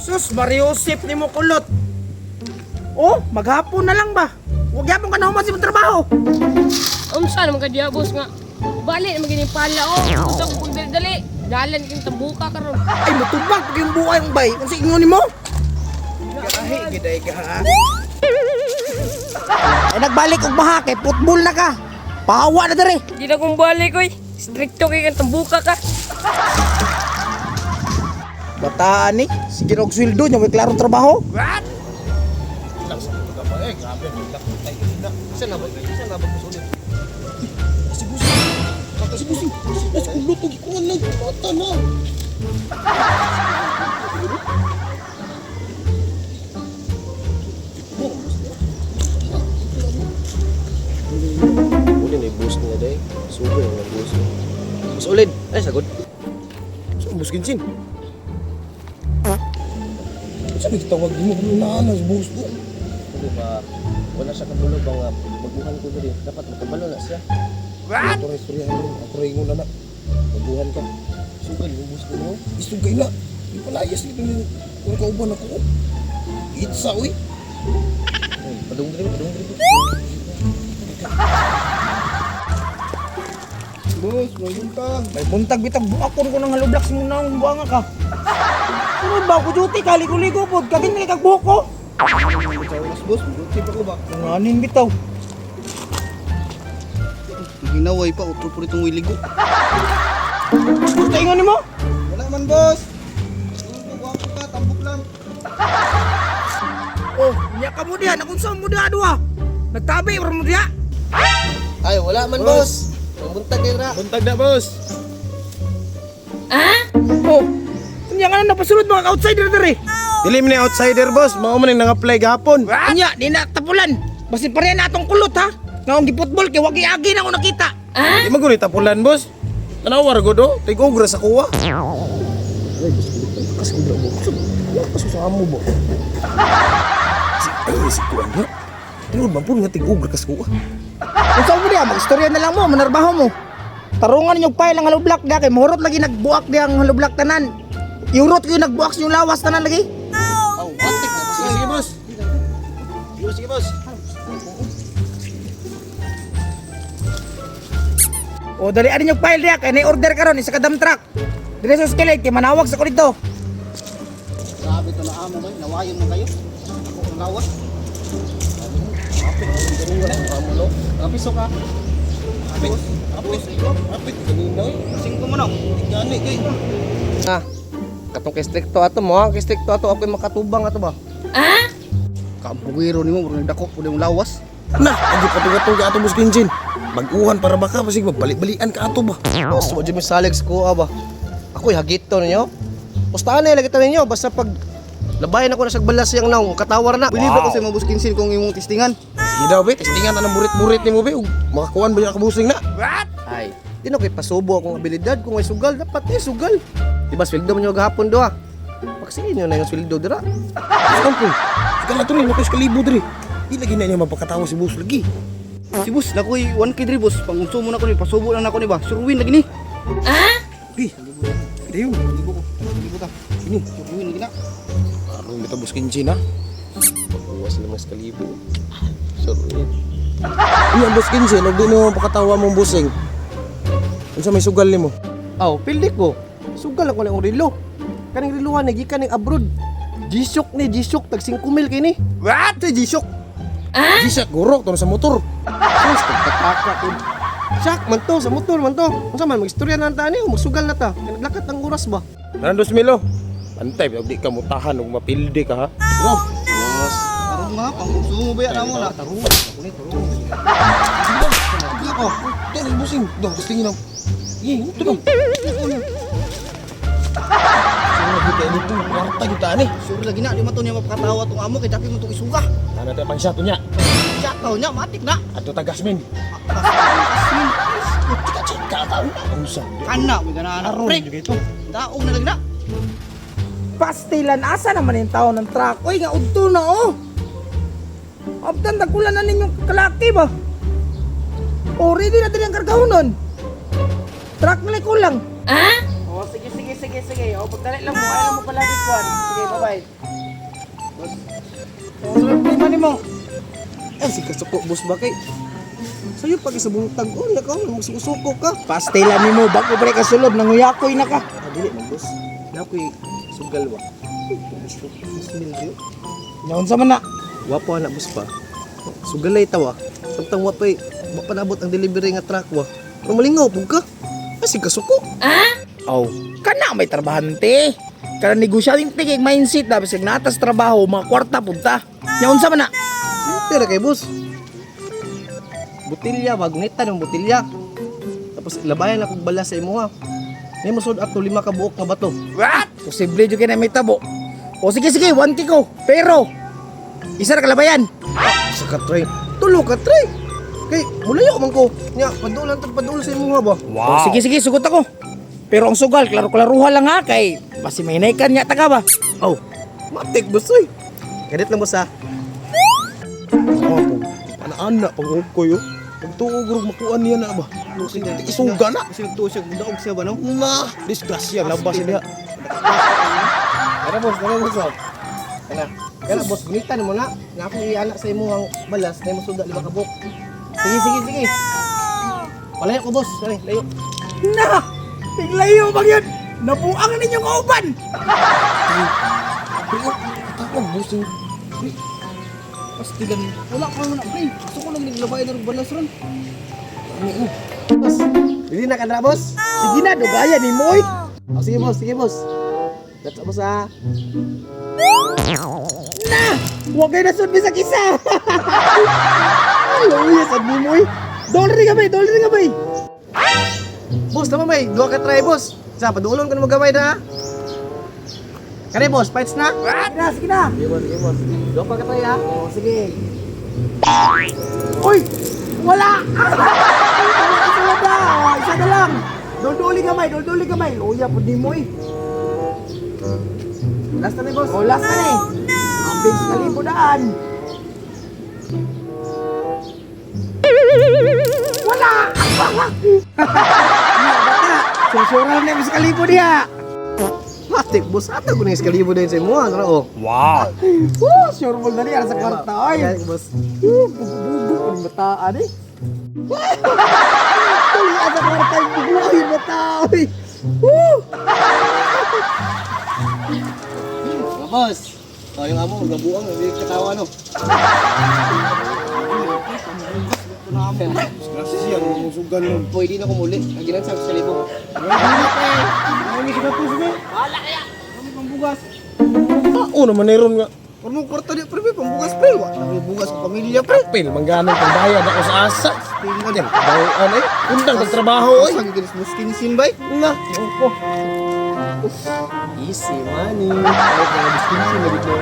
Sus, Mariosep ni mo kulot. Oh, maghapon na lang ba? Huwag yapon ka na human sa imong trabaho. Unsa naman ka diya, boss nga. Bali naman gini pala oh. Gusto ko pag dali. Dalan king tambuka karon. Ay, mutubag pag yung buhay mong bay. Kung sa ingon ni mo. Gahi, giday ka ha. Ay, nagbalik og maha kay football na ka. Pahawa na dere. Di na kong balik oy. Stricto kay kang tambuka ka. Bataan ni, sige og sweldo nya may klarong trabaho. Uli na yung boost niya day. Super yung boost niya. Mas ulid. Ay, sagod. Saan boss Ginsin? Saan tawag mo na na boss ko? Hindi ba, wala siya kabalo ba nga baguhan ko diri. Dapat makabalo na siya. What? Ako rin istorya rin. Ako rin na na. Baguhan ka. Sugal yung boost ko mo. Isugay na. Di palayas dito ni kung kauban ako. Itsa uy. Ay, padung diri, padung diri. Boss, may buntag. May buntag bitag buakon ko ng halublak sa mong naong buanga ka. Sunod ba ako duty ka ligo-ligo pod kagin kay kag buhok ko. Sa oras boss, duty pa ko ba? Nganin bitaw. Hinaway pa, utro po itong wiligo. Gusto ingon nimo? Wala man, boss. Gwapo ka, tambok lang. Oh, nya ka mo diha, nakunsa mo diha duha. Nagtabi ra mo diha. Ay, wala man, boss. Ang buntag kay ra. Buntag na boss. Oh. Nya nga na napasulod mga outsider dere. Dili man ni outsider boss, mao man ning nang-apply gahapon. Nya, di na tapulan. Basin pareha na atong kulot ha. Nga akong giputbol kay wagi agi na ako nakita. Di man gud tapulan boss. Tanawar gud oh, tig-og ra sa kuwa. Ay, boss, kasi kung mo. Wala pa sa amo ba? Si ay si kuan nga. Tinuod man pud nga tig-og ra ka sa kuwa. Unsa mo diha, magistorya na lang mo, manarbaho mo. Tarungan ninyo pile ang hollow block diha kay mohurot lagi nagbuak diha ang hollow block tanan. Iurot kayo nagbuak sa inyong lawas tanan lagi. Oh, batik na, boss. Sige, sige boss. Sige, sige boss. O dali ani yung file diha kay na order karon isa ka dump truck. Dire sa skillet kay manawag sa ko dito. Grabe to na amo, bay. Nawayon mo kayo. Ako ang lawas. Kapiso ka. Apit, apit, apit kanina. Singko mo na. Gani kay. Ah, katong kay stricto ato mo, ang kay stricto ato ako'y makatubang ato ba? Kampugiro nimo, murag nagdako po yung lawas. Na, ang patuga-tuga ato boss Ginsin. Baguhan para baka basig magbalik-balian ka ato ba. Boss, wa jud mi salig sa kuha ba. Ako'y hagito ninyo. Pustaan na lagi ninyo basta pag labayan ako na sa balas yang naong katawar na. Believe ako sa imong boss Kinsin kung imong testingan. Sige daw be, testingan ta ng burit-burit nimo be ug makakuan ba yung kabusing na. Ay, di na ko'y pasubo akong abilidad kung ay sugal, dapat eh sugal. Di ba sweldo man nyo gahapon doha? Paksiin nyo na yung sweldo dira. Saan po? Sige na to rin, nakoy kalibo diri. Di lagi na niya mapakatawa si boss lagi. Si boss, nakoy 1K diri boss. Pangunsumo na ko ni, pasubo lang nako ni ba. Surwin lagi ni. Bi, dayon. Libo ko. Libo ta. Ini, Surwin lagi na. aron bitaw boss Ginsin ha. Pagkuha sila mas kalibo. Sorry. Iya boss Ginsin, ug di nimo mapakatawa mong busing. Unsa may sugal nimo? Aw, pildi ko. Sugal ako lang relo. Kaning relohan ni gikan ning abroad. G-Shock ni G-Shock tag 5 mil kini. What? Ito G-Shock. Di siya gurok to sa motor. Sus, tagtataka ko. Shock man to sa motor man to. Unsa man magistorya na ta ani o magsugal na ta. Kay Naglakat ang oras ba? Tanan 2,000 oh. Pantay, ug di ka mutahan ug mapildi ka ha. Bro, Boss, Tarong nga, pangunsumo ba yan amo na. tarong. Ako ni tarong. sige ko. Ito ang busing. Daw, testingin ang. Ye, ito na. Sino kita nito? Kwarta kita ani. Sure lagi na, di man to niya mapakatawa tong amo kay dapit mo tong isuga. Ana tayo pang shot niya. Siya tao niya, matik na. Ato ta gasmin. Kasmin. Chika chika ta. Unsa? Kana, may ganahan. Aron Pre, jud ito. daog na lagi na. Pastilan asa naman yung tao ng truck. Oy, nga udto na oh. Abdan tagkulan na ninyong kalaki ba? O ready na diri ang kargahon nun. Truck na lang kulang. Oh, sige sige sige Sige, sige. O, pagdali lang mo. Ayaw mo pala kuan. Sige, bye-bye. Boss. So, ano problema nimo? Eh, si kasuko, boss ba kay? Sa'yo pag sa buntag, oh, nakaw, magsuko ka. Pastila nimo bago pre ka sulob nanguyakoy na ka. Ah, dili man, boss. Na ako'y sugal ba? Bismil diyo. Nya unsa man na? Wapo na, boss pa. Sugalay tawa. Samtang wapay, wa pa naabot ang delivery nga truck wa. Pero malingaw pug ka. Ah, si kasuko. Oh, kana may trabahante. Kana negosyante kay mindset na bisag natas trabaho mga kwarta punta. Nya unsa man na? Pero kay boss. Butilya, magnita ng butilya. Tapos labayan akong bala sa imuha. May musod ato lima ka buok nga bato. What? Posible jud kay na may tabo. O sige sige, 1K ko. Pero isa ra kalabayan. Sa ka try. Tulo ka try. Kay mulayo man ko. Nya padulan tag padul sa imuha ba. Wow. O, sige sige, sugot ako. Pero ang sugal, klaro-klaruha lang ha kay basi may hinaykan nya taga ba. Oh, matik boss oy. Kadit lang boss ha. Ako, ana-ana pag ko yo. Pagtuog rog makuan niya na ba. Isuga na. Kasi nagtuo siya, daog siya ba no? Na, disgrasya labas niya. Tara boss, tara boss. oh. Kana. Kana boss, gunitan mo na. Na ako iana sa imuhang balas na imo suda lima ka buok. Sige, sige, sige. Palayo ko boss, dali, layo. Na! Tiglayo bang yun? Nabuang ninyong kauban! Tawag boss. Pastilan. Wala ka na, pre. Gusto ko lang naglabay ng balas ron. Boss, dili na ka na, boss. Sige na, dugaya ni mo oy. Oh, sige, boss. Sige, boss. That's all, boss, ah. Na! Huwag kayo nasud bisag isa! Ay, sad ni mo oy. Dollar rin gamay, dollar rin gamay. Boss, naman may. Duha ka try, boss. Sa, padulon ka na magamay na, ah. Kare, boss. Fights na. Sige na, sige na. Sige, boss. Sige, boss. Duha pa ka try, ah. Oh, sige. Uy! Wala! Wala, isa lang na. Oh, isa na lang. Dolduli gamay, dolduli gamay. Luya po ni mo eh. Last na ni, boss. Oh, last na eh. Ang big kalibo daan. Wala! Bata, susuran na yung kalibo niya. Matik, boss. Ata ko na yung iskalibo din sa imo, ah. Tara, oh. Woo, sure ball na niya sa kwarta. Ay, Ayan, boss. woo, bugo-bugo ang bataan eh. Tuloy sa kwarta yung bugo yung bata. Ay, woo! Mga boss. Oh, yung amo, gabuang, hindi katawa, no? Disgrasya siya ang sugal nun. Pwede na kumuli. Agilan sa iskalibo. Ano siya to sige? Wala kaya. Pambugas. Oo naman meron nga. Pero mo kwarta di pre, pambugas pre. Wa na may bugas sa pamilya pre. Kapil, mangganong pagbayad ako sa asa. Tingnan, bawaan eh. Undang tagtrabaho oy. Sa ginis mo skinsin bay. Na, Easy money. Kahit mga biskinsin na dito.